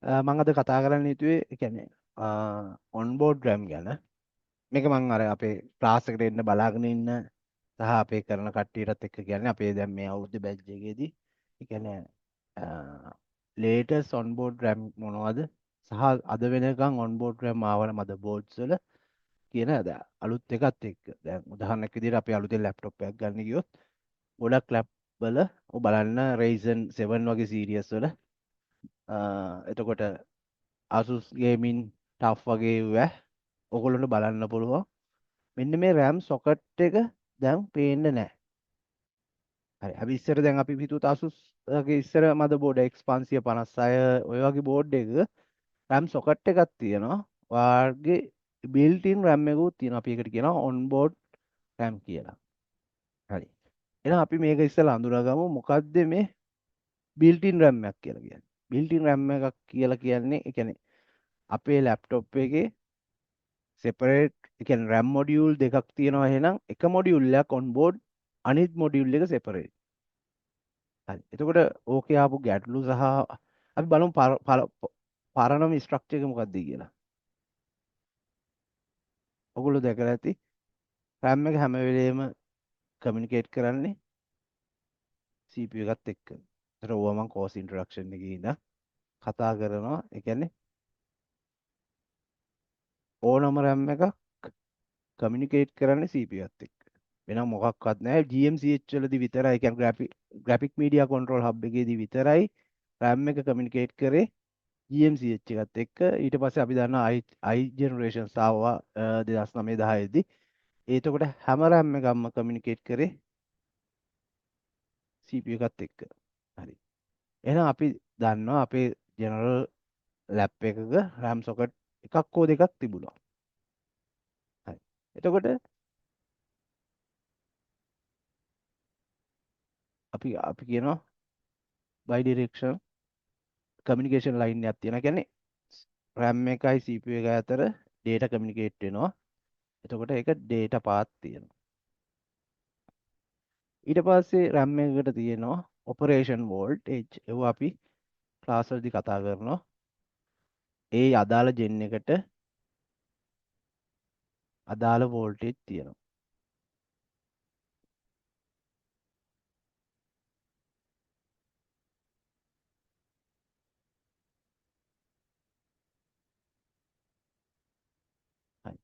මම අද කතා කරන්න හිතුවේ ඒ කියන්නේ ඔන්බෝඩ් RAM ගැන. මේක මං අර අපේ ක්ලාස් එකට එන්න බලාගෙන ඉන්න සහ අපේ කරන කට්ටියටත් එක්ක කියන්නේ අපේ දැන් මේ අවුරුද්ද බැච් එකේදී ඒ කියන්නේ ලේටස්ට් ඔන්බෝඩ් RAM මොනවද සහ අද වෙනකන් ඔන්බෝඩ් RAM ආවන මදර්බෝඩ්ස් වල කියන අලුත් එකත් එක්ක. දැන් උදාහරණයක් විදිහට අපි අලුතෙන් ලැප්ටොප් එකක් ගන්න ගියොත් ගොඩක් ලැප් වල ඔය බලන්න Ryzen 7 වගේ සීරීස් වල, එතකොට Asus Gaming TUF වගේ ඒවා ඔයගොල්ලන්ට බලන්න පුළුවන්. මෙන්න මේ RAM socket එක දැන් පේන්නේ නැහැ. හරි. අපි ඉස්සර දැන් අපි හිතුවත් Asus වගේ ඉස්සර මදර්බෝඩ් X556 ඔය වගේ බෝඩ් එකක RAM socket එකක් තියෙනවා. ඔයාගේ built in RAM එකකුත් තියෙනවා. අපි ඒකට කියනවා on board RAM කියලා. හරි. එහෙනම් අපි මේක ඉස්සෙල්ලා අඳුරගමු මොකද්ද මේ built in RAM එකක් කියලා කියන්නේ. built in RAM එකක් කියලා කියන්නේ ඒ කියන්නේ අපේ ලැප්ටොප් එකේ සෙපරේට් ඒ කියන්නේ RAM module දෙකක් තියෙනවා. එහෙනම් එක මොඩියුල් එකක් on board අනිත් මොඩියුල් එක සෙපරේට්. හරි. එතකොට ඕකේ ආපු ගැටලු සහ අපි බලමු පරණම ස්ට්‍රක්චර් එක මොකක්ද කියලා. ඔයගොල්ලෝ දැකලා ඇති RAM එක හැම වෙලේම කමියුනිකේට් කරන්නේ CPU එකත් එක්ක. ඒතර ඕවා මං කෝස් ඉන්ට්‍රොඩක්ෂන් එකේ ඉඳන් කතා කරනවා. ඒ කියන්නේ ඕනම RAM එකක් කමියුනිකේට් කරන්නේ CPU එකත් එක්ක. වෙන මොකක්වත් නැහැ. GMCH වලදී විතරයි, ඒ කියන්නේ graphic media control hub එකේදී විතරයි RAM එක කමියුනිකේට් කරේ GMCH එකත් එක්ක. ඊට පස්සේ අපි දන්නවා i generations ආවා, දෙදහස් නවය දහයේදී. එතකොට හැම RAM එකක්ම කමියුනිකේට් කරේ CPU එකත් එක්ක. හරි. එහෙනම් අපි දන්නවා අපේ ජෙනරල් ලැප් එකක RAM socket එකක් හෝ දෙකක් තිබුණා. හරි. එතකොට අපි කියනවා bidirectional communication line එකක් තියෙනවා. ඒ කියන්නේ RAM එකයි CPU එකයි අතර data communicate වෙනවා. එතකොට ඒක data path තියෙනවා. ඊට පස්සේ RAM එකකට තියෙනවා operation voltage. ඒව අපි ක්ලාස් වලදී කතා කරනවා. ඒ අදාළ ජෙන් එකට අදාළ වෝල්ටේජ් තියෙනවා. හරි.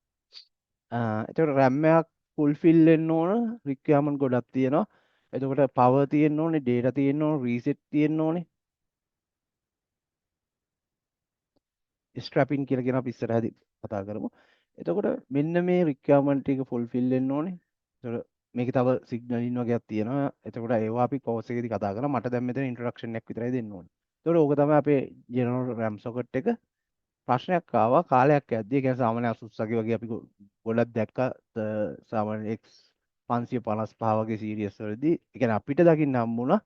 එතකොට RAM එකක් ෆුල්ෆිල් වෙන්න ඕන රික්වයර්මන්ට් ගොඩක් තියෙනවා. එතකොට පවර් තියෙන්න ඕනේ, ඩේටා තියෙන්න ඕනේ, රීසෙට් තියෙන්න ඕනේ. ස්ට්‍රැපින් කියලා කියන අපි ඉස්සරහදී කතා කරමු. එතකොට මෙන්න මේ රික්වයර්මන්ට් එක ෆුල්ෆිල් වෙන්න ඕනේ. එතකොට මේකේ තව සිග්නලින් වගේක් තියෙනවා. එතකොට ඒවා අපි කෝස් එකේදී කතා කරා. මට දැන් මෙතන ඉන්ට්‍රොඩක්ෂන් එකක් විතරයි දෙන්න ඕනේ. එතකොට ඕක තමයි අපේ ජෙනරල් RAM socket එක. ප්‍රශ්නයක් ආවා කාලයක් යද්දී. ඒ කියන්නේ සාමාන්‍ය Asus වගේ අපි ගොඩක් දැක්කා. සාමාන්‍ය X පන්සිය පනස් පහ වගේ සීරීස් වලදී. ඒ කියන්නේ අපිට දකින්න හම්බුණා,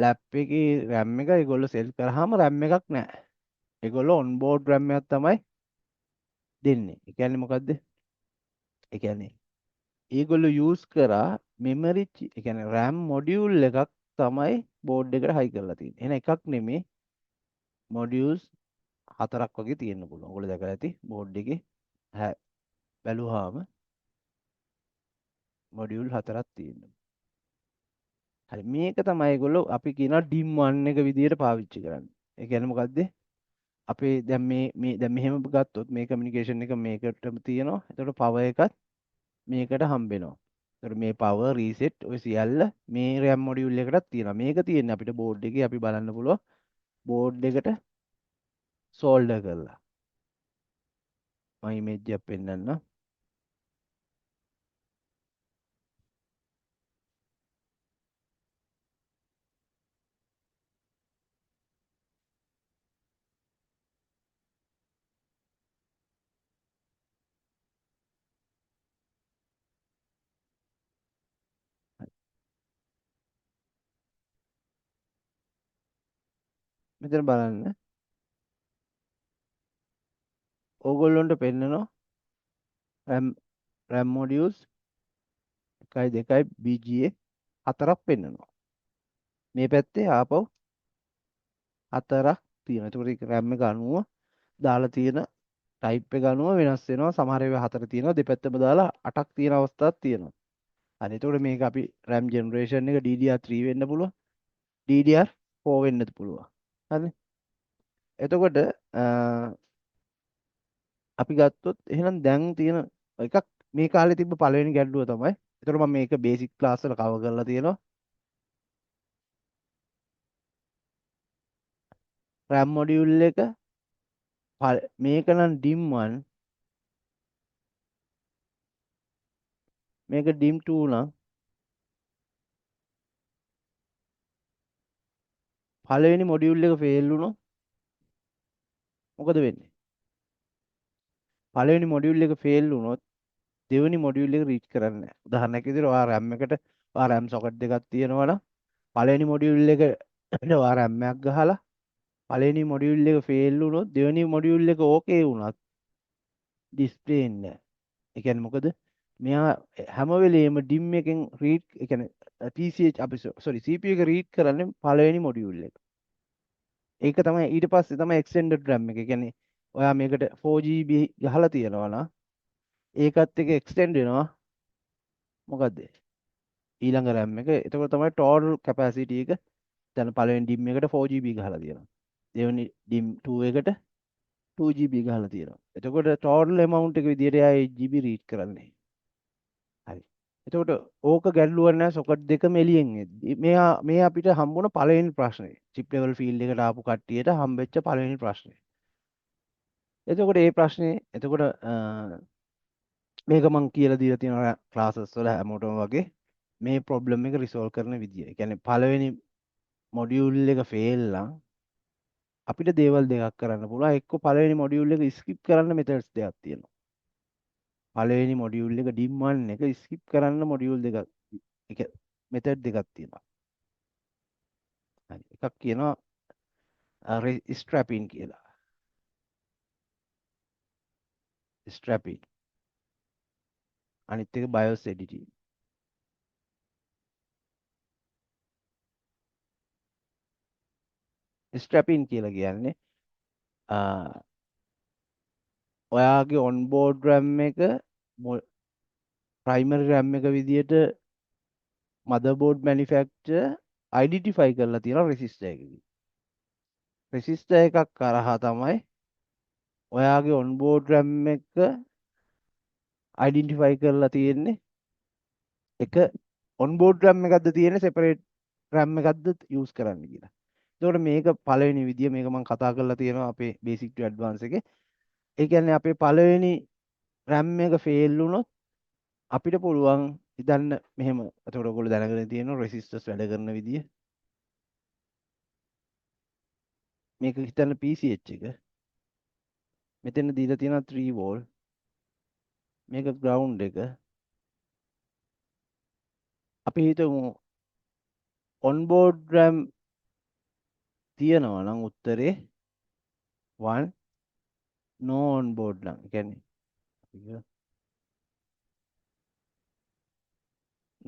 ලැප් එකේ RAM එක ඒගොල්ලෝ සෙල් කරාම RAM එකක් නෑ. ඒගොල්ලෝ ඔන් බෝඩ් RAM එකක් තමයි දෙන්නේ. ඒ කියන්නේ මොකද්ද? ඒ කියන්නේ ඒගොල්ලෝ යූස් කරා මෙමරි ඒ කියන්නේ RAM module එකක් තමයි බෝඩ් එකට හයි කරලා තියෙන්නේ. එහෙනම් එකක් නෙමේ මොඩියුල්ස් හතරක් වගේ තියෙන්න පුළුවන්. ඔයගොල්ලෝ දැකලා ඇති බෝඩ් එකේ බැලුවාම මොඩියුල් හතරක් තියෙනවා. හරි, මේක තමයි ඒගොල්ලෝ අපි කියනවා ඩිම් 1 එක විදියට පාවිච්චි කරන්නේ. ඒ කියන්නේ මොකද්ද? අපේ දැන් මේ දැන් මෙහෙම ගත්තොත් මේ කමියුනිකේෂන් එක මේකටම තියෙනවා. එතකොට පවර් එකත් මේකට හම්බෙනවා. එතකොට මේ පවර් රීසෙට් ඔය සියල්ල මේ RAM module එකටත් තියෙනවා. මේක තියෙන්නේ අපිට බෝඩ් එකේ අපි බලන්න පුළුවන් බෝඩ් එකට සෝල්ඩර් කරලා. මම ඉමේජ් එකක් පෙන්නන්නම්. මෙතන බලන්න. ඕගොල්ලොන්ට පෙන්නනවා RAM modules එකයි දෙකයි BGA හතරක් පෙන්නනවා. මේ පැත්තේ ආපහු හතරක් තියෙනවා. එතකොට ඒක RAM එක අනුව දාලා තියෙන ටයිප් එක අනුව වෙනස් වෙනවා. සමහර ඒවා හතර තියෙනවා, දෙපැත්තම දාලා අටක් තියෙන අවස්ථාවක් තියෙනවා. හරි. එතකොට මේක අපි RAM generation එක DDR3 වෙන්න පුළුවන්, DDR4 වෙන්නත් පුළුවන්. හරි. එතකොට අපි ගත්තොත් එහෙනම් දැන් තියෙන එකක් මේ කාලේ තිබ්බ පළවෙනි ගැටලුව තමයි. එතකොට මම මේක බේසික් ක්ලාස් වල කවර් කරලා තියෙනවා. RAM module එක මේක නම් DIMM 1, මේක DIMM 2 නම් පළවෙනි මොඩියුල් එක ෆේල් වුණොත් මොකද වෙන්නේ? පළවෙනි මොඩියුල් එක ෆේල් වුණොත් දෙවෙනි මොඩියුල් එක රීච් කරන්නේ නැහැ. උදාහරණයක් විදිහට ඔයා RAM එකට ඔයා RAM socket දෙකක් තියෙනවා නම් පළවෙනි මොඩියුල් එකට ඔයා RAM එකක් ගහලා පළවෙනි මොඩියුල් එක ෆේල් වුණොත් දෙවෙනි මොඩියුල් එක ඕකේ වුණත් ඩිස්ප්ලේ එන්නේ නැහැ. ඒ කියන්නේ මොකද? මෙයා හැම වෙලේම DIMM එකෙන් රීඩ්, ඒ කියන්නේ PCH අපි sorry, CPU එක රීඩ් කරන්නේ පළවෙනි මොඩියුල් එක. ඒක තමයි ඊට පස්සේ තමයි එක්ස්ටෙන්ඩඩ් RAM එක. ඒ කියන්නේ ඔයා මේකට 4GB ගහලා තියෙනවා නම් ඒකත් එක්ක එක්ස්ටෙන්ඩ් වෙනවා මොකද්ද? ඊළඟ RAM එක. එතකොට තමයි ටෝටල් කැපැසිටි එක දැන් පළවෙනි DIMM එකට 4GB ගහලා තියෙනවා. දෙවෙනි DIMM 2 එකට 2GB ගහලා තියෙනවා. එතකොට ටෝටල් ඇමවුන්ට් එක විදියට එයා 8GB read කරන්නේ. හරි. එතකොට ඕක ගැටලුවක් නෑ සොකට් දෙකම එළියෙන් එද්දි. මේ අපිට හම්බුණ පළවෙනි ප්‍රශ්නේ. චිප් ලෙවල් ෆීල්ඩ් එකට ආපු කට්ටියට හම්බෙච්ච පළවෙනි ප්‍රශ්නේ. එතකොට මේ ප්‍රශ්නේ එතකොට මේක මං කියලා දීලා තියෙනවා ක්ලාසස් වල හැමෝටම වගේ මේ ප්‍රොබ්ලම් එක රිසෝල්ව් කරන විදිය. ඒ කියන්නේ පළවෙනි මොඩියුල් එක ෆේල් නම් අපිට දේවල් දෙකක් කරන්න පුළුවන්. එක්ක පළවෙනි මොඩියුල් එක ස්කිප් කරන්න මෙතඩ්ස් දෙකක් තියෙනවා. පළවෙනි මොඩියුල් එක DIMM 1 එක ස්කිප් කරන්න මොඩියුල් දෙකක්, ඒ කියන්නේ මෙතඩ් දෙකක් තියෙනවා. හරි. එකක් කියනවා ස්ට්‍රැපින් කියලා. ස්ට්‍රැපින්. අනිත් එක BIOS editing. ස්ට්‍රැපින් කියලා කියන්නේ ඔයාගේ ඔන්බෝඩ් RAM එක ප්‍රයිමරි RAM එක විදියට මදර්බෝඩ් මැනුෆැක්චරර් අයිඩෙන්ටිෆයි කරලා තියෙනවා රෙසිස්ටර් එකකින්. රෙසිස්ටර් එකක් කරහා තමයි ඔයාගේ ඔන්බෝඩ් RAM එක අයිඩෙන්ටිෆයි කරලා තියෙන්නේ. එක ඔන්බෝඩ් RAM එකක්ද තියෙන්නේ සෙපරේට් RAM එකක්ද යූස් කරන්න කියලා. එතකොට මේක පළවෙනි විදිය, මේක මම කතා කරලා තියෙනවා අපේ බේසික් ටු ඇඩ්වාන්ස් එකේ. ඒ කියන්නේ අපේ පළවෙනි RAM එක ෆේල් වුණොත් අපිට පුළුවන් හිතන්න මෙහෙම. එතකොට ඔයගොල්ලෝ දැනගෙන තියෙනවා රෙසිස්ටර්ස් වැඩ කරන විදිය. මේක හිතන්න PCH එක. මෙතන දීලා තියෙනවා 3 volt. මේක ග්‍රවුන්ඩ් එක. අපි හිතමු ඔන්බෝඩ් RAM තියෙනවා නම් උත්තරේ 1, no onboard නම්. ඒ කියන්නේ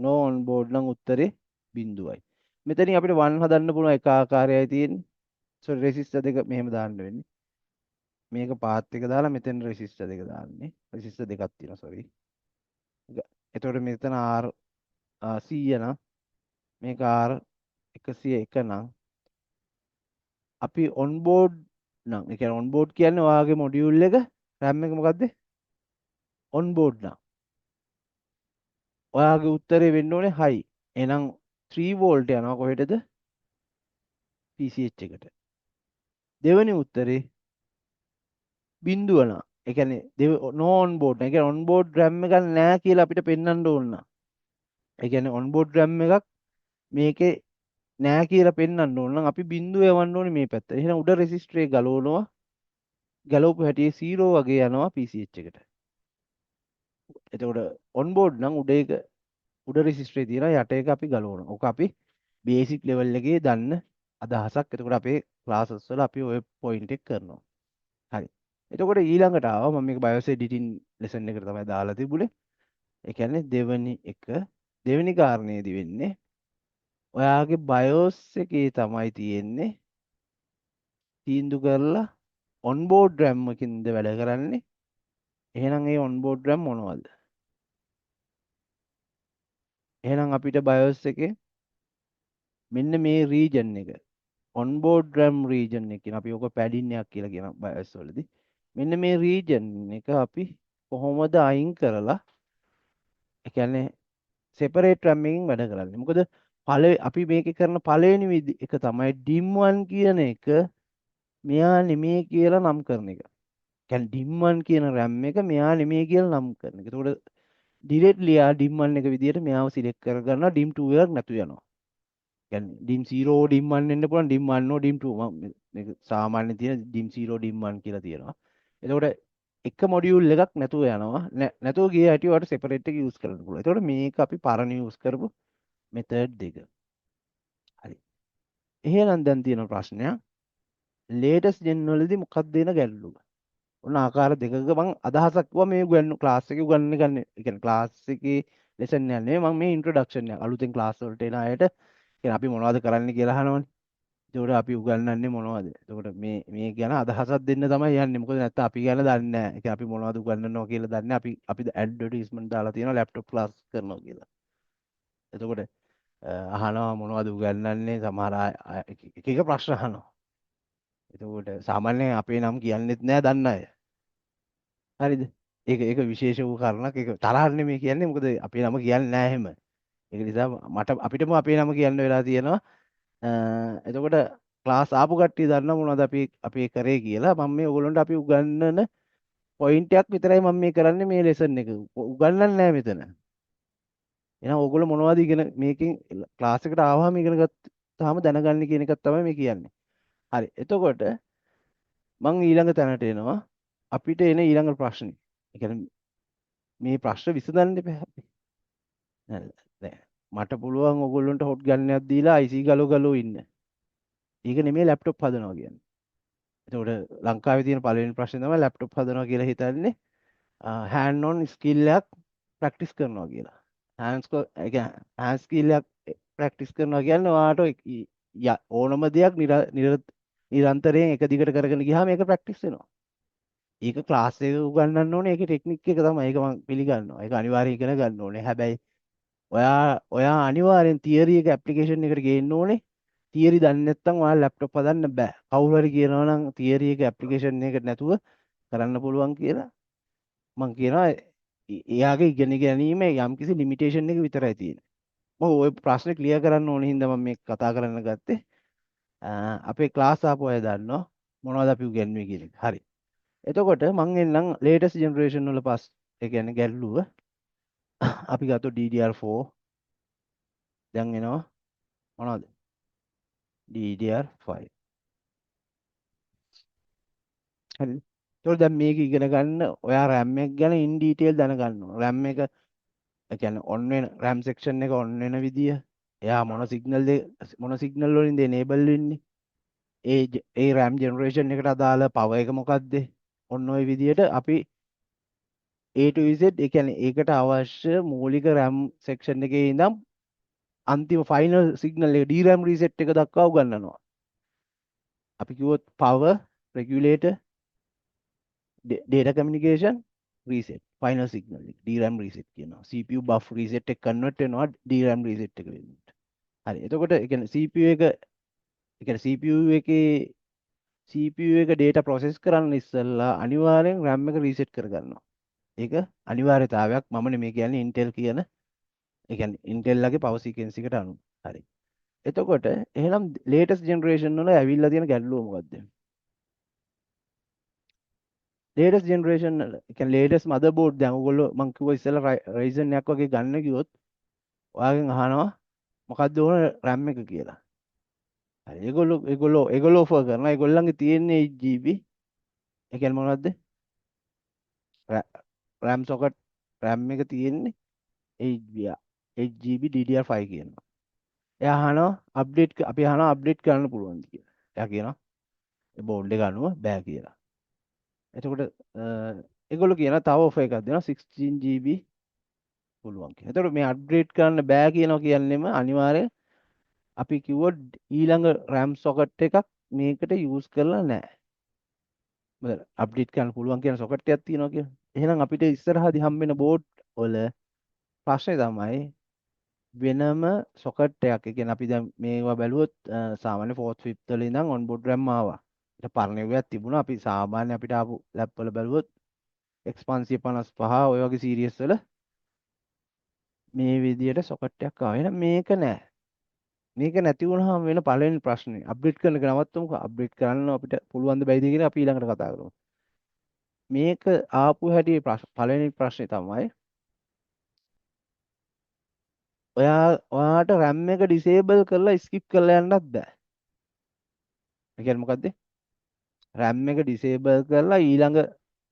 no onboard නම් උත්තරේ බිංදුවයි. මෙතනින් අපිට 1 හදන්න පුළුවන් එක ආකාරයයි තියෙන්නේ. සෝරි, රෙසිස්ටර් දෙක මෙහෙම දාන්න වෙන්නේ. මේක පාත් එක දාලා මෙතෙන් රෙසිස්ටර් දෙක දාන්නේ. රෙසිස්ටර් දෙකක් තියෙනවා, සෝරි. එතකොට මෙතන R 100 නම් මේක R 101 නම් අපි ඔන්බෝඩ් නම්, ඒ කියන්නේ ඔන්බෝඩ් කියන්නේ ඔයාගේ මොඩියුල් එක RAM එක මොකද්ද? ඔන්බෝඩ් නම් ඔයාගේ උත්තරේ වෙන්න ඕනේ හයි. එහෙනම් 3 volt යනවා කොහෙටද? PCH එකට. දෙවෙනි උත්තරේ බිංදුව නම්, ඒ කියන්නේ no on board නම්, ඒ කියන්නේ on board RAM එකක් නෑ කියලා අපිට පෙන්වන්න ඕන නම්, ඒ කියන්නේ on board RAM එකක් මේකේ නෑ කියලා පෙන්වන්න ඕන නම් අපි බිංදුව යවන්න ඕනේ මේ පැත්තට. එහෙනම් උඩ රෙසිස්ටර් එක ගලවනවා. ගලවපු හැටියේ 0 වගේ යනවා PCH එකට. එතකොට on board නම් උඩ එක උඩ රෙසිස්ටර් එක තියෙනවා, යට එක අපි ගලවනවා. ඔක අපි බේසික් ලෙවල් එකේ දන්න අදහසක්. එතකොට අපේ ක්ලාසස් වල අපි ඔය පොයින්ට් එක කරනවා. හරි. එතකොට ඊළඟට ආවා මම මේක BIOS editing lesson එකට තමයි දාලා තිබුණේ. ඒ කියන්නේ දෙවෙනි එක, දෙවෙනි කාරණේදී වෙන්නේ ඔයාගේ BIOS එකේ තමයි තියෙන්නේ තීන්දුව කරලා ඔන්බෝඩ් RAM එකකින්ද වැඩ කරන්නේ? එහෙනම් ඒ ඔන්බෝඩ් RAM මොනවද? එහෙනම් අපිට BIOS එකේ මෙන්න මේ region එක, ඔන්බෝඩ් RAM region එක කියන, අපි ඔක පැඩින් එකක් කියලා කියන BIOS වලදී මෙන්න මේ region එක අපි කොහොමද අයින් කරලා, ඒ කියන්නේ සෙපරේට් RAM එකකින් වැඩ කරන්නේ? මොකද අපි මේකේ කරන පළවෙනි විදි එක තමයි DIMM1 කියන එක මෙයා නෙමේ කියලා නම් කරන එක. කියන්නේ DIMM1 කියන RAM එක මෙයා නෙමේ කියලා නම් කරන එක. එතකොට ඩිරෙක්ට්ලි ආ DIMM1 එක විදියට මෙයාව සිලෙක්ට් කරගන්නවා, DIMM2 එකක් නැතු යනවා. කියන්නේ DIMM0 DIMM1 වෙන්න පුළුවන්, DIMM1 හෝ DIMM2. මම මේක සාමාන්‍ය තියෙන DIMM0 DIMM1 කියලා තියෙනවා. එතකොට එක මොඩියුල් එකක් නැතුව යනවා. නැතුව ගිය හැටි ඔයාලට සෙපරේට් එක යූස් කරන්න පුළුවන්. එතකොට මේක අපි පරණ යූස් කරපු මෙතඩ් දෙක. හරි. එහෙනම් දැන් තියෙන ප්‍රශ්නයක්, ලේටස්ට් ජෙන් වලදී මොකක්ද එන ගැටලුව? ඔන්න ආකාර දෙකක මං අදහසක් කිව්වා. මේ උගන්වන ක්ලාස් එකේ උගන්වන එක නෙවෙයි. ඒ කියන්නේ ක්ලාස් එකේ ලෙසන් එකක් නෙවෙයි, මං මේ ඉන්ට්‍රොඩක්ෂන් එක. අලුතෙන් ක්ලාස් වලට එන අයට කියන්නේ අපි මොනවද කරන්නේ කියලා අහනවනේ. එතකොට අපි උගන්වන්නේ මොනවද? එතකොට මේ මේ ගැන අදහසක් දෙන්න තමයි යන්නේ. මොකද නැත්තම් අපි ගැන දන්නේ නැහැ. ඒ කියන්නේ අපි මොනවද උගන්වනවා කියලා දන්නේ නැහැ. අපි අපි ඇඩ්වර්ටයිස්මන්ට් දාලා තියෙනවා ලැප්ටොප් ක්ලාස් කරනවා කියලා. එතකොට අහනවා මොනවද උගන්වන්නේ, සමහර අය එක එක ප්‍රශ්න අහනවා. එතකොට සාමාන්‍යයෙන් අපේ නම් කියන්නෙත් නෑ දන්න අය. හරිද? ඒක ඒක විශේෂ වූ කරුණක්. ඒක තරහක් නෙමෙයි කියන්නේ. මොකද අපේ නම කියන්නේ නෑ එහෙම. ඒක නිසා මට අපිටම අපේ නම කියන්න වෙලා තියෙනවා. එතකොට ක්ලාස් ආපු කට්ටිය දන්නවා මොනවද අපි අපි කරේ කියලා. මම මේ ඔයගොල්ලන්ට අපි උගන්වන පොයින්ට් එකක් විතරයි මම මේ කරන්නේ. මේ ලෙසන් එක උගන්වන්නේ නෑ මෙතන. එහෙනම් ඔයගොල්ලෝ මොනවද ඉගෙන මේකෙන් ක්ලාස් එකට ආවහම ඉගෙන ගත්තාම දැනගන්න කියන එකක් තමයි මේ කියන්නේ. හරි. එතකොට මං ඊළඟ තැනට එනවා. අපිට එන ඊළඟ ප්‍රශ්නේ. ඒ කියන්නේ මේ ප්‍රශ්න විසඳන්න එපා අපි. නෑ නෑ. මට පුළුවන් ඔයගොල්ලන්ට හොට් ගන් එකක් දීලා IC ගලෝ ගලෝ ඉන්න. ඒක නෙමෙයි ලැප්ටොප් හදනවා කියන්නේ. එතකොට ලංකාවේ තියෙන පළවෙනි ප්‍රශ්නේ තමයි ලැප්ටොප් හදනවා කියලා හිතන්නේ හෑන්ඩ් ඔන් ස්කිල් එකක් ප්‍රැක්ටිස් කරනවා කියලා. හෑන්ඩ්ස්, ඒ කියන්නේ හෑන්ඩ් ස්කිල් එකක් ප්‍රැක්ටිස් කරනවා කියන්නේ ඔයාට ඕනම දෙයක් නිරන්තරයෙන් එක දිගට කරගෙන ගියාම ඒක ප්‍රැක්ටිස් වෙනවා. ඒක ක්ලාස් එකක උගන්වන්න ඕනේ. ඒකේ ටෙක්නික් එක තමයි. ඒක මම පිළිගන්නවා. ඒක අනිවාර්යෙන් ඉගෙන ගන්න ඕනේ. හැබැයි ඔයා ඔයා අනිවාර්යෙන් තියරි එක ඇප්ලිකේෂන් එකට ගේන්න ඕනේ. තියරි දන්නේ නැත්නම් ඔයා ලැප්ටොප් හදන්න බෑ. කවුරු හරි කියනවා නම් තියරි එක ඇප්ලිකේෂන් එකට නැතුව කරන්න පුළුවන් කියලා, මං කියනවා එයාගේ ඉගෙන ගැනීම යම්කිසි ලිමිටේෂන් එක විතරයි තියෙන්නේ. මොකද ඔය ප්‍රශ්නේ ක්ලියර් කරන්න ඕන හින්දා මම මේක කතා කරන්න ගත්තේ. අපේ ක්ලාස් ආපු අය දන්නවා මොනවද අපි උගන්වුවේ කියන එක. හරි. එතකොට මං එන්නම් ලේටස්ට් ජෙනරේෂන් වල පස්, ඒ කියන්නේ ගැටලුව. අපි ගත්තොත් DDR4, දැන් එනවා මොනවද? DDR5. හරි. ඒතකොට දැන් මේක ඉගෙන ගන්න ඔයා RAM එක ගැන ඉන් ඩීටේල් දැනගන්න ඕන. RAM එක, ඒ කියන්නේ ඔන් වෙන RAM section එක ඔන් වෙන විදිය, එයා මොන සිග්නල් මොන සිග්නල් වලින්ද එනේබල් වෙන්නේ, ඒ ඒ RAM generation එකට අදාළ පවර් එක මොකද්ද? ඔන්න ඔය විදියට අපි A to Z, ඒ කියන්නේ ඒකට අවශ්‍ය මූලික RAM section එකේ ඉඳන් අන්තිම ෆයිනල් සිග්නල් එක DRAM reset එක දක්වා උගන්වනවා. අපි කිව්වොත් power, regulator, data communication, reset, final signal එක DRAM reset කියනවා. CPU buff reset එක කන්වර්ට් වෙනවා DRAM reset එක වෙනකොට. හරි. එතකොට ඒ කියන්නේ CPU එක, ඒ කියන්නේ CPU එකේ CPU එක data process කරන්න ඉස්සෙල්ලා අනිවාර්යෙන් RAM එක reset කරගන්නවා. ඒක අනිවාර්යතාවයක්. මම නෙමෙයි කියන්නේ, Intel කියන, ඒ කියන්නේ Intel ලගේ power sequence එකට අනුව. හරි. එතකොට එහෙනම් latest generation වල ඇවිල්ලා තියෙන ගැටලුව මොකද්ද? Latest generation වල, ඒ කියන්නේ latest motherboard, දැන් ඔයගොල්ලෝ මං කිව්වා ඉස්සෙල්ලා Ryzen එකක් වගේ ගන්න ගියොත් ඔයාගෙන් අහනවා මොකද්ද ඕන RAM එක කියලා. හරි. ඒගොල්ලෝ ඒගොල්ලෝ ඒගොල්ලෝ ඔෆර් කරනවා. ඒගොල්ලන්ගේ තියෙන්නේ 8 GB. ඒ කියන්නේ මොනවද? RAM socket RAM එක තියෙන්නේ 8 GB, 8 GB DDR5 කියනවා. එයා අහනවා අප්ඩේට්, අපි අහනවා අප්ඩේට් කරන්න පුළුවන්ද කියලා. එයා කියනවා ඒ බෝඩ් එක අනුව බෑ කියලා. එතකොට ඒගොල්ලෝ කියනවා තව ඔෆර් එකක් දෙනවා, 16 GB පුළුවන් කියලා. එතකොට මේ අප්ග්‍රේඩ් කරන්න බෑ කියනවා කියන්නේම අනිවාර්යෙන් අපි කිව්වොත් ඊළඟ RAM socket එකක් මේකට යූස් කරලා නැහැ. මොකද අප්ඩේට් කරන්න පුළුවන් කියන සොකට් එකක් තියෙනවා කියලා. එහෙනම් අපිට ඉස්සරහදී හම්බෙන බෝඩ් වල ප්‍රශ්නේ තමයි වෙනම සොකට් එකක්. ඒ කියන්නේ අපි දැන් මේවා බැලුවොත් සාමාන්‍ය 4th 5th වල ඉඳන් ඔන් බෝඩ් RAM ආවා. ඊට පරණ ඒවාක් තිබුණා. අපි සාමාන්‍ය අපිට ආපු ලැප් වල බැලුවොත් X555 ඔය වගේ සීරීස් වල මේ විදියට සොකට් එකක් ආවා. එහෙනම් මේක නෑ. මේක නැති වුණාම වෙන පළවෙනි ප්‍රශ්නේ අප්ඩේට් කරන එක නවත්තමුකෝ. අප්ඩේට් කරන්න අපිට පුළුවන් ද බැයිද කියලා අපි ඊළඟට කතා කරමු. මේක ආපු හැටි පළවෙනි ප්‍රශ්නේ තමයි ඔයාට RAM එක ඩිසේබල් කරලා ස්කිප් කරලා යන්නත් බෑ. ඒ කියන්නේ මොකද්ද? RAM එක ඩිසේබල් කරලා ඊළඟ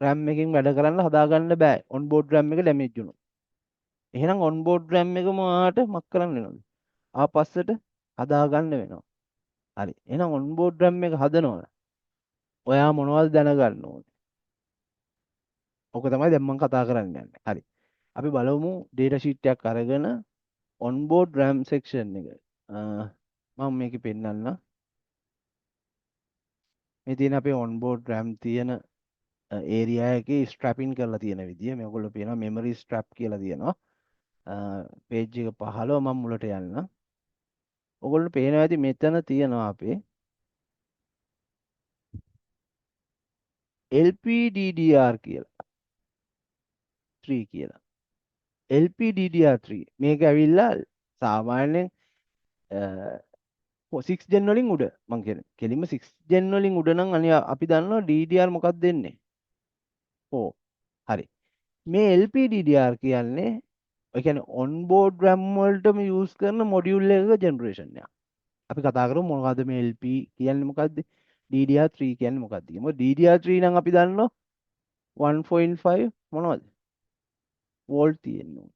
RAM එකකින් වැඩ කරන්න හදාගන්න බෑ. ඔන් බෝඩ් RAM එක ඩැමේජ් වුණොත්. එහෙනම් ඔන් බෝඩ් RAM එකම ඔයාට මක් කරන්න වෙනවද? ආපස්සට හදාගන්න වෙනවා. හරි. එහෙනම් ඔන් බෝඩ් RAM එක හදනවද? ඔයා මොනවද දැනගන්න ඕනේ? ඔක තමයි දැන් මම කතා කරන්න යන්නේ. හරි. අපි බලමු ඩේටා ෂීට් එකක් අරගෙන ඔන් බෝඩ් RAM section එක. මම මේකේ පෙන්නන්නම්. මේ තියෙන අපේ ඔන් බෝඩ් RAM තියෙන ඒරියා එකේ ස්ට්‍රැපින් කරලා තියෙන විදිය. මේගොල්ලෝ කියනවා මෙමරි ස්ට්‍රැප් කියලා තියෙනවා. පේජ් එක 15 මම මුලට යන්න. ඔයගොල්ලෝ පේනවා ඇති මෙතන තියෙනවා අපේ LPDDR කියලා 3 කියලා. LPDDR3 මේක ඇවිල්ලා සාමාන්‍යයෙන් 6 gen වලින් උඩ. මං කියන්නේ කෙලින්ම 6 gen වලින් උඩ නම් අනේ අපි දන්නවා DDR මොකක්ද දෙන්නේ? 4. හරි. මේ LPDDR කියන්නේ ඔය කියන්නේ ඔන් බෝඩ් RAM වලටම යූස් කරන මොඩියුල් එකක ජෙනරේෂන් එකක්. අපි කතා කරමු මොකද්ද මේ LP කියන්නේ මොකද්ද? DDR3 කියන්නේ මොකද්ද කියලා. මොකද DDR3 නම් අපි දන්නවා 1.5 මොනවද? වෝල්ට් තියෙනවා.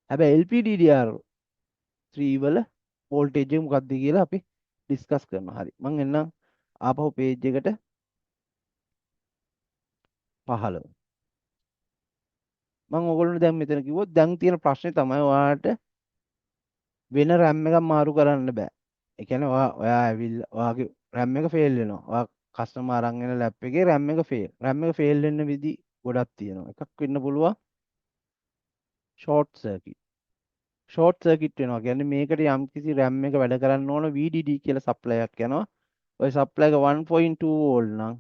හැබැයි LPDDR3 වල වෝල්ටේජ් එක මොකද්ද කියලා අපි ඩිස්කස් කරනවා. හරි. මං එන්නම් ආපහු පේජ් එකට 15. මං ඔයගොල්ලන්ට දැන් මෙතන කිව්වොත් දැන් තියෙන ප්‍රශ්නේ තමයි ඔයාලට වෙන RAM එකක් මාරු කරන්න බෑ. ඒ කියන්නේ ඔයා ඇවිල්ලා ඔයාගේ RAM එක ෆේල් වෙනවා. ඔයා කස්ටමර් අරන් එන ලැප් එකේ RAM එක ෆේල්. RAM එක ෆේල් වෙන්න විදි ගොඩක් තියෙනවා. එකක් වෙන්න පුළුවන් ෂෝට් සර්කිට්. ෂෝට් සර්කිට් වෙනවා කියන්නේ මේකට යම්කිසි RAM එක වැඩ කරන්න ඕන VDD කියලා සප්ලයි එකක් යනවා. ඔය සප්ලයි එක 1.2 වෝල්ට් නම්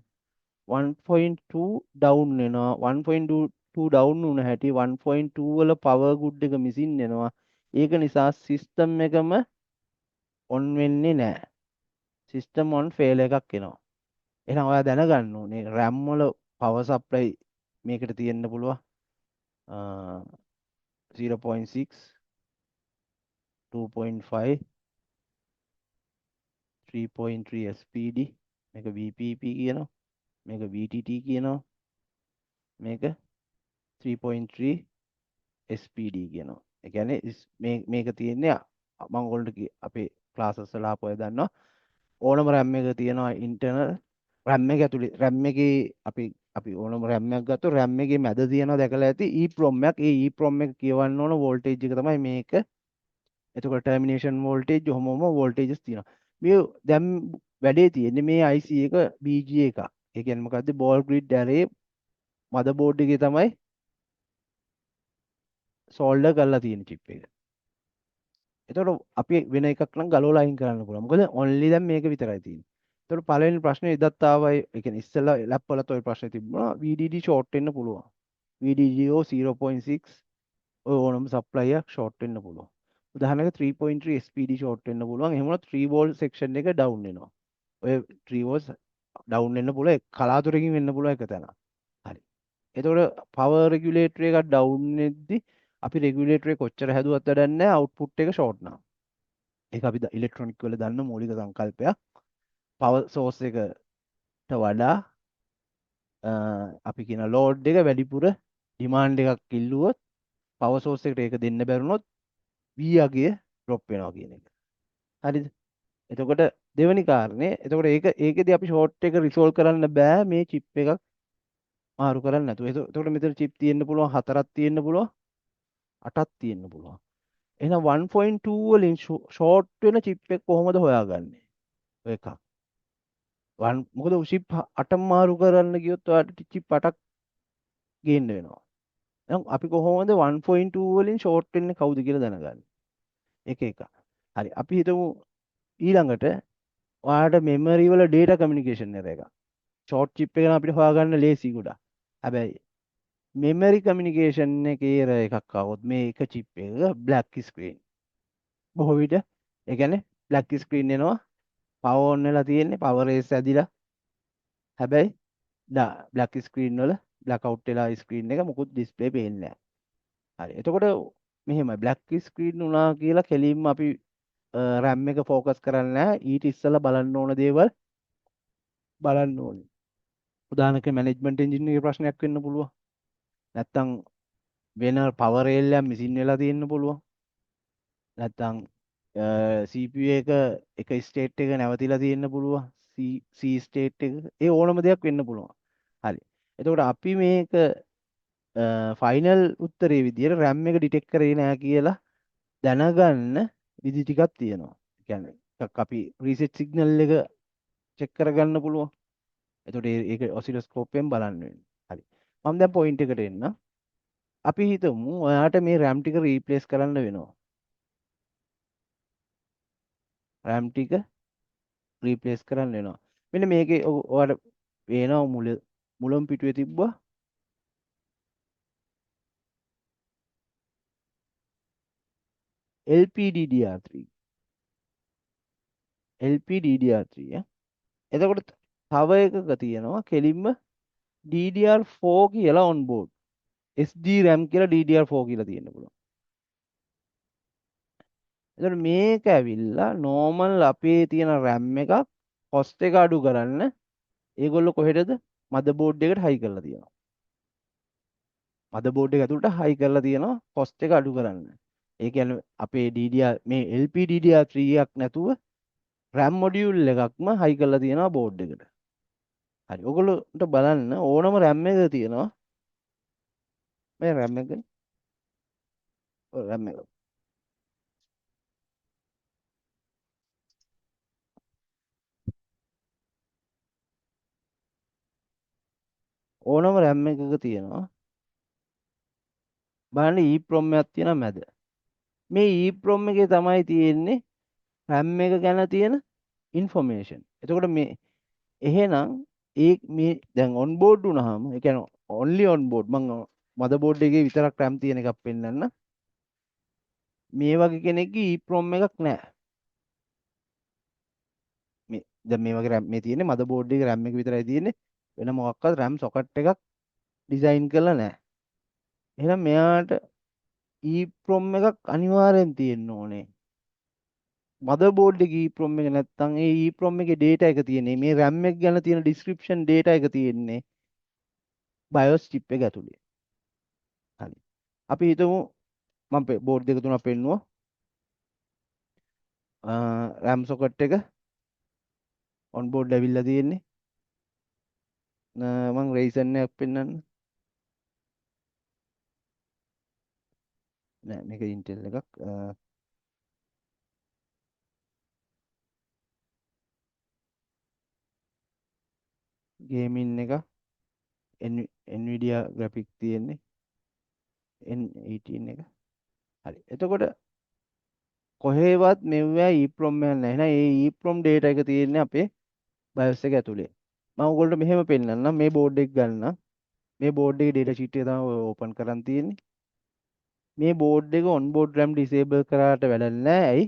1.2 ඩවුන් වෙනවා. 1.2 ඩවුන් වුණ හැටි 1.2 වල පවර් ගුඩ් එක මිසින් වෙනවා. ඒක නිසා සිස්ටම් එකම ඔන් වෙන්නේ නෑ. සිස්ටම් ඔන් ෆේල් එකක් එනවා. එහෙනම් ඔයා දැනගන්න ඕනේ RAM වල පවර් සප්ලයි මේකට තියෙන්න පුළුවන්. 0.6, 2.5, 3.3 SPD, මේක VPP කියනවා, මේක VTT කියනවා, මේක 3.3 SPD කියනවා. ඒ කියන්නේ මේක තියෙන්නේ මම ඔයගොල්ලන්ට අපේ ක්ලාසස් වල ආපු අය දන්නවා. ඕනම RAM එක තියෙනවා ඉන්ටර්නල් RAM එක ඇතුලේ RAM එකේ අපි ඕනම RAM එකක් ගත්තොත් RAM එකේ මැද තියෙනවා දැකලා ඇති EEPROM එකක්. ඒ EEPROM එක කියවන්න ඕන වෝල්ටේජ් එක තමයි මේක. එතකොට ටර්මිනේෂන් වෝල්ටේජ් ඔහොම ඔහොම වෝල්ටේජස් තියෙනවා. මේ දැන් වැඩේ තියෙන්නේ මේ IC එක BGA එකක්. ඒ කියන්නේ මොකද්ද? බෝල් ග්‍රිඩ් ඇරේ මදර්බෝඩ් එකේ තමයි සෝල්ඩර් කරලා තියෙන චිප් එක. එතකොට අපි වෙන එකක් නම් ගලවලා අයින් කරන්න පුළුවන්. මොකද ඔන්ලි දැන් මේක විතරයි තියෙන්නේ. එතකොට පළවෙනි ප්‍රශ්නේ එදත් ආවයි. ඒ කියන්නේ ඉස්සෙල්ලා ලැප් වලත් ඔය ප්‍රශ්නේ තිබුණා. VDD short වෙන්න පුළුවන්. VDD ඕ 0.6 ඔය ඕනම සප්ලයි එකක් ෂෝට් වෙන්න පුළුවන්. උදාහරණයකට 3.3 SPD short වෙන්න පුළුවන්. එහෙම වුණොත් 3 volt section එක ඩවුන් වෙනවා. ඔය 3 volts down වෙන්න පුළුවන්. කලාතුරකින් වෙන්න පුළුවන් එක තැනක්. හරි. එතකොට පවර් රෙගියුලේටර් එකක් ඩවුන් වෙද්දි අපි රෙගියුලේටර් එක කොච්චර හැදුවත් වැඩක් නැහැ. අවුට්පුට් එක ෂෝට් නම්. ඒක අපි ඉලෙක්ට්‍රොනික වල දන්න මූලික සංකල්පයක්. පවර් සෝස් එකට වඩා අපි කියන ලෝඩ් එක වැඩිපුර ඩිමාන්ඩ් එකක් ඉල්ලුවොත් පවර් සෝස් එකට ඒක දෙන්න බැරුණොත් V අගය ඩ්‍රොප් වෙනවා කියන එක. හරිද? එතකොට දෙවෙනි කාරණේ, එතකොට ඒකෙදි අපි ෂෝට් එක රිසෝල්ව් කරන්න බෑ මේ චිප් එකක් මාරු කරන්න නැතුව. එතකොට මෙතන චිප් තියෙන්න පුළුවන් 4ක් තියෙන්න පුළුවන් 8ක් තියෙන්න පුළුවන්. එහෙනම් 1.2 වලින් ෂෝට් වෙන චිප් එක කොහොමද හොයාගන්නේ? ඔය එකක්. වන් මොකද චිප් 8 මාරු කරන්න ගියොත් ඔයාලට චිප් 8ක් ගේන්න වෙනවා. දැන් අපි කොහොමද 1.2 වලින් ෂෝට් වෙන්නේ කවුද කියලා දැනගන්නේ. එක එක. හරි, අපි හිතමු ඊළඟට ඔයාලට මෙමරි වල ඩේටා කමියුනිකේෂන් එරර් එකක්. ෂෝට් චිප් එක නම් අපිට හොයාගන්න ලේසි ගොඩක්. හැබැයි මෙමරි කමියුනිකේෂන් එකේ එරර් එකක් ආවොත් මේ එක චිප් එකක බ්ලැක් ස්ක්‍රීන්. බොහෝ විට ඒ කියන්නේ බ්ලැක් ස්ක්‍රීන් එනවා. පවර් ඔන් වෙලා තියෙන්නේ, පවර් රේස් ඇදිලා. හැබැයි බ්ලැක් ස්ක්‍රීන් වල බ්ලැක් අවුට් වෙලා ස්ක්‍රීන් එක මොකුත් ඩිස්ප්ලේ පේන්නේ නැහැ. හරි. එතකොට මෙහෙමයි බ්ලැක් ස්ක්‍රීන් වුණා කියලා කෙලින්ම අපි RAM එක ෆෝකස් කරන්නේ නැහැ. ඊට ඉස්සෙල්ලා බලන්න ඕන දේවල් බලන්න ඕනේ. උදාහරණයක් මැනේජ්මන්ට් එන්ජින් එකේ ප්‍රශ්නයක් වෙන්න පුළුවන්. නැත්තම් වෙන පවර් රේල් එකක් මිසින් වෙලා තියෙන්න පුළුවන්. නැත්තම් CPU එක එක ස්ටේට් එක නැවතිලා තියෙන්න පුළුවන්. C state එක. ඒ ඕනම දෙයක් වෙන්න පුළුවන්. හරි. එතකොට අපි මේක ෆයිනල් උත්තරේ විදියට RAM එක ඩිටෙක්ට් කරේ නෑ කියලා දැනගන්න විදි ටිකක් තියෙනවා. ඒ කියන්නේ එකක් අපි රීසෙට් සිග්නල් එක චෙක් කරගන්න පුළුවන්. එතකොට ඒක ඔසිලොස්කෝප් එකෙන් බලන්න වෙන්නේ. හරි. මම දැන් පොයින්ට් එකට එන්න. අපි හිතමු ඔයාට මේ RAM ටික රීප්ලේස් කරන්න වෙනවා. RAM ටික රීප්ලේස් කරන්න වෙනවා. මෙන්න මේකේ ඔයාට පේනවා මුලම පිටුවේ තිබ්බා LPDDR3. LPDDR3 ඈ. එතකොට තව එකක තියෙනවා කෙලින්ම DDR4 කියලා on board. SD RAM කියලා DDR4 කියලා තියෙන්න පුළුවන්. එතකොට මේක ඇවිල්ලා normal අපේ තියෙන RAM එකක් cost එක අඩු කරන්න ඒගොල්ලෝ කොහෙටද මදර්බෝඩ් එකට හයි කරලා තියෙනවා. මදර්බෝඩ් එක ඇතුළට හයි කරලා තියෙනවා cost එක අඩු කරන්න. ඒ කියන්නේ අපේ DDR මේ LPDDR3 එකක් නැතුව RAM module එකක්ම හයි කරලා තියෙනවා බෝඩ් එකට. හරි. ඔයගොල්ලන්ට බලන්න ඕනම RAM එකක තියෙනවා. මේ RAM එක. ඔව් RAM එක. ඕනම RAM එකක තියෙනවා. බලන්න EEPROM එකක් තියෙනවා මැද. මේ EEPROM එකේ තමයි තියෙන්නේ RAM එක ගැන තියෙන ඉන්ෆර්මේෂන්. එතකොට මේ එහෙනම් ඒ මේ දැන් ඔන් බෝඩ් වුණාම, ඒ කියන්නේ ඔන්ලි ඔන් බෝඩ්, මං මදර්බෝඩ් එකේ විතරක් RAM තියෙන එකක් පෙන්නන්න. මේ වගේ කෙනෙක්ගේ EEPROM එකක් නෑ. මේ දැන් මේ වගේ RAM මේ තියෙන්නේ මදර්බෝඩ් එකේ RAM එක විතරයි තියෙන්නේ. වෙන මොකක්වත් RAM socket එකක් ඩිසයින් කරලා නෑ. එහෙනම් මෙයාට EEPROM එකක් අනිවාර්යෙන් තියෙන්න ඕනේ. මදර්බෝඩ් එකේ EEPROM එක නැත්තම් ඒ EEPROM එකේ data එක තියෙන්නේ මේ RAM එක ගැන තියෙන ඩිස්ක්‍රිප්ෂන් data එක තියෙන්නේ BIOS chip එක ඇතුලේ. හරි. අපි හිතමු මම බෝඩ් දෙක තුනක් පෙන්නුවා. RAM socket එක ඔන් බෝඩ් ඇවිල්ලා තියෙන්නේ. මං Ryzen එකක් පෙන්නන්න. නෑ මේක Intel එකක්. ගේමින් එක Nvidia graphic තියෙන්නේ N18 එක. හරි. එතකොට කොහේවත් මෙව්වා EEPROM එකක් නෑ. එහෙනම් ඒ EEPROM data එක තියෙන්නේ අපේ BIOS එක ඇතුලේ. මම ඔයගොල්ලන්ට මෙහෙම පෙන්නන්නම්. මේ බෝඩ් එක ගන්න. මේ බෝඩ් එකේ data sheet එක තමයි ඔය ඕපන් කරන් තියෙන්නේ. මේ බෝඩ් එක on board RAM disable කරාට වැඩක් නෑ. ඇයි?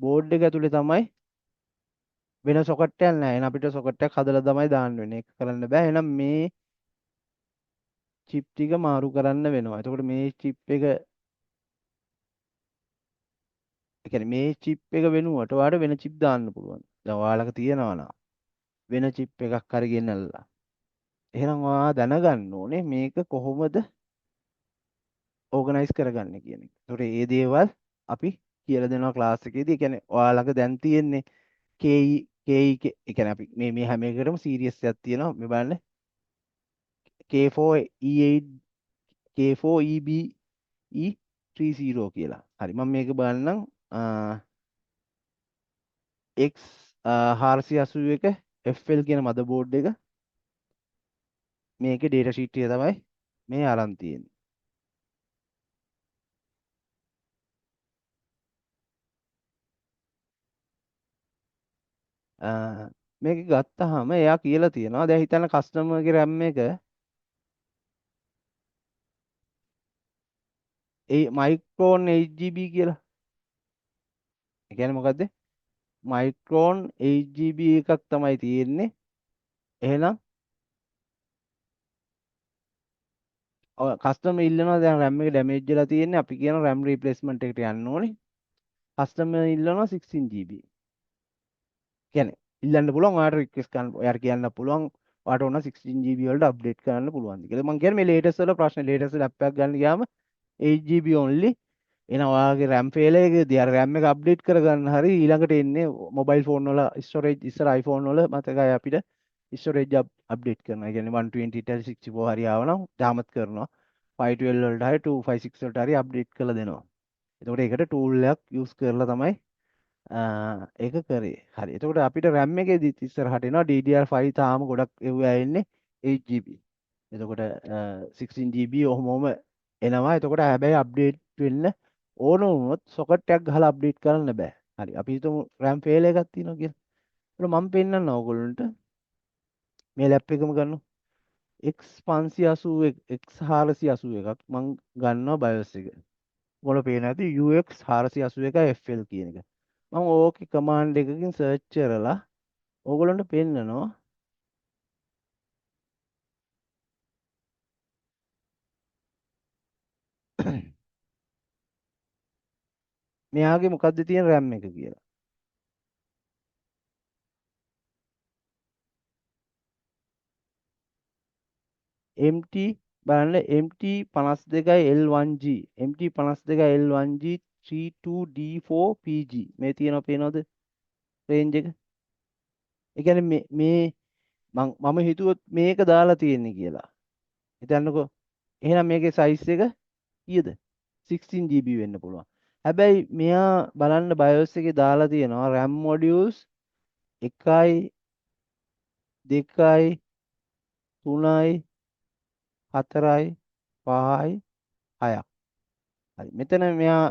බෝඩ් එක ඇතුලේ තමයි වෙන සොකට් එකක් නෑ. එහෙනම් අපිට සොකට් එකක් හදලා තමයි දාන්න වෙන්නේ. ඒක කරන්න බෑ. එහෙනම් මේ චිප් ටික මාරු කරන්න වෙනවා. එතකොට මේ චිප් එක, ඒ කියන්නේ මේ චිප් එක වෙනුවට ඔයාලට වෙන චිප් දාන්න පුළුවන්. දැන් ඔයාලක තියෙනවා නම් වෙන චිප් එකක් හරි ගෙනල්ලා. එහෙනම් ඔයා දැනගන්න ඕනේ මේක කොහොමද ඕගනයිස් කරගන්නේ කියන එක. එතකොට මේ දේවල් අපි කියලා දෙනවා ක්ලාස් එකේදී. ඒ කියන්නේ ඔයාලක දැන් තියෙන්නේ KE, KE, ඒ කියන්නේ අපි මේ හැම එකකටම සීරීස් එකක් තියෙනවා. මේ බලන්න K4 E8, K4 EB E30 කියලා. හරි මම මේක බලන්නම්. X හාරසිය අසූ එක FL කියන මදර්බෝඩ් එක මේකේ ඩේටා ෂීට් එක තමයි මේ අරන් තියෙන්නේ. මේක ගත්තාම එයා කියලා තියෙනවා දැන් හිතන්න කස්ටමර්ගේ RAM එක ඒ මයික්‍රෝන් 8GB කියලා. ඒ කියන්නේ මොකද්ද? මයික්‍රෝන් 8GB එකක් තමයි තියෙන්නේ. එහෙනම් ඔය කස්ටමර් ඉල්ලනවා දැන් RAM එක ඩැමේජ් වෙලා තියෙන්නේ අපි කියන RAM replacement එකට යන්න ඕනේ. කස්ටමර් ඉල්ලනවා 16GB. කියන්නේ ඉල්ලන්න පුළුවන් ඔයාට රික්වෙස්ට් කරන්න ඔයාට කියන්න පුළුවන් ඔයාට ඕන 16GB වලට අප්ඩේට් කරන්න පුළුවන්ද කියලා. මං කියන්නේ මේ ලේටස්ට් වල ප්‍රශ්නේ ලේටස්ට් ලැප් එකක් ගන්න ගියාම 8GB only. එහෙනම් ඔයාගේ RAM fail එකේදී අර RAM එක අප්ඩේට් කරගන්න හරි ඊළඟට එන්නේ මොබයිල් ෆෝන් වල ස්ටෝරේජ් ඉස්සර iPhone වල මතකයි අපිට ස්ටෝරේජ් අප්ඩේට් කරනවා. ඒ කියන්නේ 128 හරි 64 හරි ආවනම් තාමත් කරනවා. 512 වලට හරි 256 වලට හරි අප්ඩේට් කරලා දෙනවා. එතකොට ඒකට ටූල් එකක් යූස් කරලා තමයි ඒක කරේ. හරි. එතකොට අපිට RAM එකේදීත් ඉස්සරහට එනවා DDR5 තාම ගොඩක් එව්වා එන්නේ 8GB. එතකොට 16GB ඔහොම ඔහොම එනවා. එතකොට හැබැයි අප්ඩේට් වෙන්න ඕන වුණොත් සොකට් එකක් ගහලා අප්ඩේට් කරන්න බෑ. හරි. අපි හිතමු RAM fail එකක් තියෙනවා කියලා. ඒකට මම පෙන්නන්නම් ඕගොල්ලන්ට මේ ලැප් එකම ගන්නවා. X581 X481ක් මං ගන්නවා BIOS එක. ඔයාලා පේනවා ඇති UX481 FL කියන එක. මං ඕකේ කමාන්ඩ් එකකින් සර්ච් කරලා ඕගොල්ලන්ට පෙන්නනවා මෙයාගේ මොකද්ද තියෙන RAM එක කියලා. MT බලන්න MT52 L1G MT52 L1G 32D4PG මේ තියෙනවා පේනවද රේන්ජ් එක? ඒ කියන්නේ මේ මම හිතුවොත් මේක දාලා තියෙන්නේ කියලා. හිතන්නකෝ. එහෙනම් මේකේ සයිස් එක කීයද? 16GB වෙන්න පුළුවන්. හැබැයි මෙයා බලන්න BIOS එකේ දාලා තියෙනවා RAM modules 1යි 2යි 3යි 4යි 5යි 6ක්. හරි. මෙතන මෙයා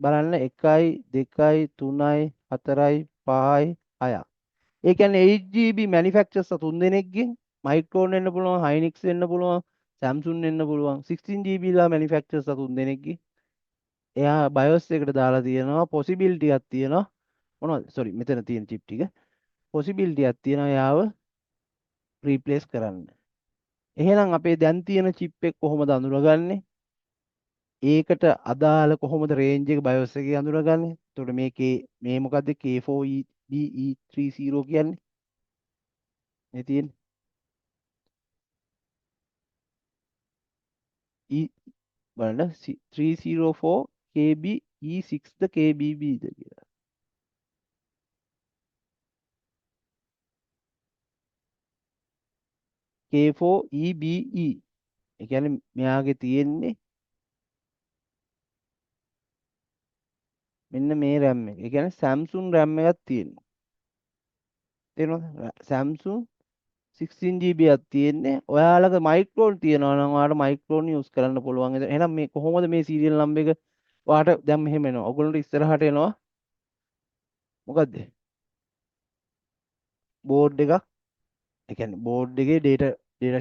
බලන්න 1යි 2යි 3යි 4යි 5යි 6ක්. ඒ කියන්නේ 8GB manufacturers තුන් දෙනෙක්ගෙන් Micron වෙන්න පුළුවන්, Hynix වෙන්න පුළුවන්, Samsung වෙන්න පුළුවන්. 16GB ලා manufacturers තුන් දෙනෙක්ගෙන් එයා BIOS එකට දාලා තියෙනවා possibility එකක් තියෙනවා. මොනවද? sorry මෙතන තියෙන chip ටික possibility එකක් තියෙනවා එයාව replace කරන්න. එහෙනම් අපේ දැන් තියෙන chip එක කොහොමද අඳුරගන්නේ? ඒකට අදාළ කොහොමද range එක BIOS එකේ අඳුරගන්නේ? එතකොට මේකේ මේ මොකද්ද K4EBE30 කියන්නේ? මේ තියෙන්නේ E බලන්න 304 KB E6 ද KBB ද කියලා. K4EBE. ඒ කියන්නේ මෙයාගේ තියෙන්නේ මෙන්න මේ RAM එක. ඒ කියන්නේ Samsung RAM එකක් තියෙනවා. තේරෙනවද? Samsung 16GB එකක් තියෙන්නේ. ඔයාලගේ Micron තියෙනවා නම් ඔයාලට Micron use කරන්න පුළුවන්. එහෙනම් මේ කොහොමද මේ serial number එක ඔයාලට දැන් මෙහෙම එනවා. ඔයගොල්ලන්ට ඉස්සරහට එනවා. මොකද්ද? බෝඩ් එකක්. ඒ කියන්නේ බෝඩ් එකේ data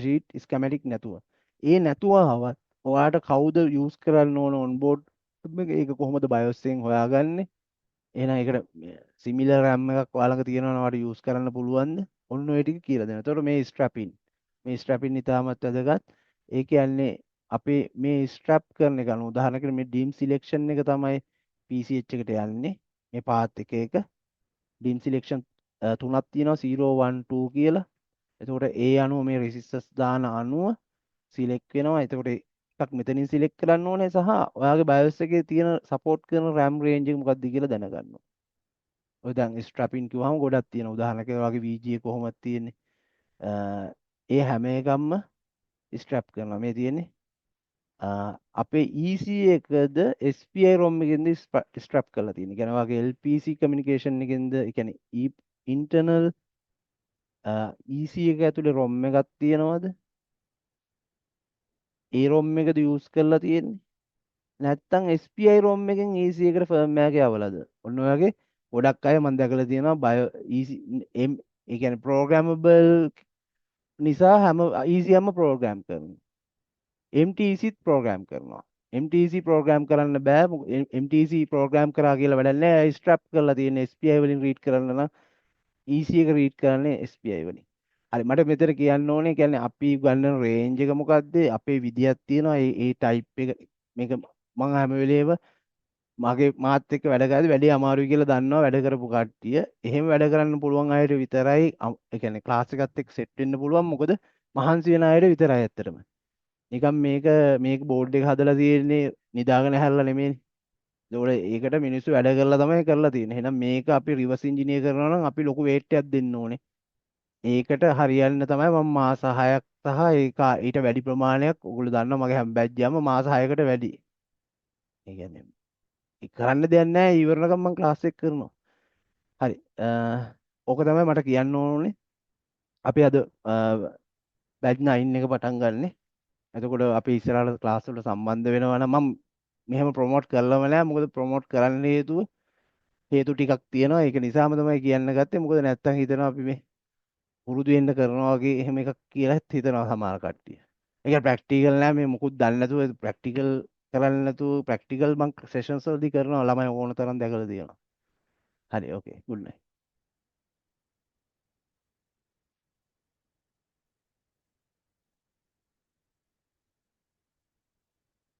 sheet schematic නැතුව. ඒ නැතුව ආවත් ඔයාට කවුද යූස් කරන්න ඕන ඔන් බෝඩ් එක? ඒක කොහොමද BIOS එකෙන් හොයාගන්නේ? එහෙනම් ඒකට සිමිලර් RAM එකක් ඔයා ළඟ තියෙනවා නම් ඔයාට යූස් කරන්න පුළුවන්ද? ඔන්න ඔය ටික කියලා දෙනවා. එතකොට මේ ස්ට්‍රැපින්. මේ ස්ට්‍රැපින් ඉතාමත් වැදගත්. ඒ කියන්නේ අපේ මේ ස්ට්‍රැප් කරන එක අනුව උදාහරණයකට මේ ඩිම් සිලෙක්ෂන් එක තමයි PCH එකට යන්නේ. මේ පාත් එක එක ඩිම් සිලෙක්ෂන් තුනක් තියෙනවා 0 1 2 කියලා. එතකොට ඒ අනුව මේ රෙසිස්ටර්ස් දාන අනුව සිලෙක්ට් වෙනවා. එතකොට එකක් මෙතනින් සිලෙක්ට් කරන්න ඕනේ සහ ඔයාගේ BIOS එකේ තියෙන සපෝට් කරන RAM range එක මොකක්ද කියලා දැනගන්න ඕනේ. ඔය දැන් ස්ට්‍රැපින් කිව්වහම ගොඩක් තියෙනවා. උදාහරණයක් ඔයාගේ VGA කොහොමද තියෙන්නේ? ඒ හැම එකක්ම ස්ට්‍රැප් කරනවා. මේ තියෙන්නේ අපේ EC එකද SPI ROM එකෙන්ද ස්ට්‍රැප් කරලා තියෙන්නේ. ඒ කියන්නේ ඔයාගේ LPC communication එකෙන්ද, ඒ කියන්නේ internal EC එක ඇතුලේ ROM එකක් තියෙනවද? ඒ ROM එකද යූස් කරලා තියෙන්නේ? නැත්තම් SPI ROM එකෙන් EC එකට ෆර්ම්වෙයාර් එක යවලාද? ඔන්න ඔය වගේ ගොඩක් අය මම දැකලා තියෙනවා බයෝ EC M, ඒ කියන්නේ ප්‍රෝග්‍රෑමබල් නිසා හැම EC එකම ප්‍රෝග්‍රෑම් කරනවා. MTCත් ප්‍රෝග්‍රෑම් කරනවා. MTC programme කරන්න බෑ. MTC programme කරා කියලා වැඩක් නෑ. ස්ට්‍රැප් කරලා තියෙන SPI වලින් රීඩ් කරන්න නම් EC එක රීඩ් කරන්නේ SPI වලින්. හරි, මට මෙතන කියන්න ඕනේ, කියන්නේ අපි ගන්න රේන්ජ් එක මොකද්ද? අපේ විදියක් තියෙනවා. ඒ ඒ ටයිප් එක මේක මං හැම වෙලේම මගේ මාත් එක්ක වැඩ කරද්දි වැඩේ අමාරුයි කියලා දන්නවා වැඩ කරපු කට්ටිය. එහෙම වැඩ කරන්න පුළුවන් අයට විතරයි, ඒ කියන්නේ ක්ලාස් එකත් එක්ක සෙට් වෙන්න පුළුවන්. මොකද මහන්සි වෙන අයට විතරයි ඇත්තටම. නිකන් මේක මේක බෝඩ් එක හදලා තියෙන්නේ නිදාගෙන හැරලා නෙමෙයිනේ. ඒකෝට ඒකට මිනිස්සු වැඩ කරලා තමයි කරලා තියෙන්නේ. එහෙනම් මේක අපි රිවර්ස් ඉන්ජිනියර් කරනවා නම් අපි ලොකු වේට් එකක් දෙන්න ඕනේ. ඒකට හරියන්න තමයි මම මාස 6ක් සහ ඒක ඊට වැඩි ප්‍රමාණයක්, ඔයගොල්ලෝ දන්නවා මගේ හැම බැච් එකම මාස 6කට වැඩි. ඒ කියන්නේ ඒ කරන්න දෙයක් නැහැ, ඉවරනකම් මම ක්ලාස් එක කරනවා. හරි. ඕක තමයි මට කියන්න ඕනේ. අපි අද බැච් 9 එක පටන් ගන්නෙ. එතකොට අපි ඉස්සරහට ක්ලාස් වලට සම්බන්ධ වෙනවා නම් මම මෙහෙම ප්‍රොමෝට් කරලම නෑ. මොකද ප්‍රොමෝට් කරන්න හේතුව හේතු ටිකක් තියෙනවා. ඒක නිසාම තමයි කියන්න ගත්තේ. මොකද නැත්තම් හිතනවා අපි මේ පුරුදු වෙන්න කරනවා වගේ එහෙම එකක් කියලා හිතනවා සමහර කට්ටිය. ඒ කියන්නේ ප්‍රැක්ටිකල් නෑ, මේ මොකුත් දන්නේ නැතුව, ප්‍රැක්ටිකල් කරන්නේ නැතුව. ප්‍රැක්ටිකල් මං සෙෂන්ස් වලදී කරනවා ළමයි ඕන තරම් දැකලා තියෙනවා. හරි, ඕකේ, ගුඩ් නයිට්.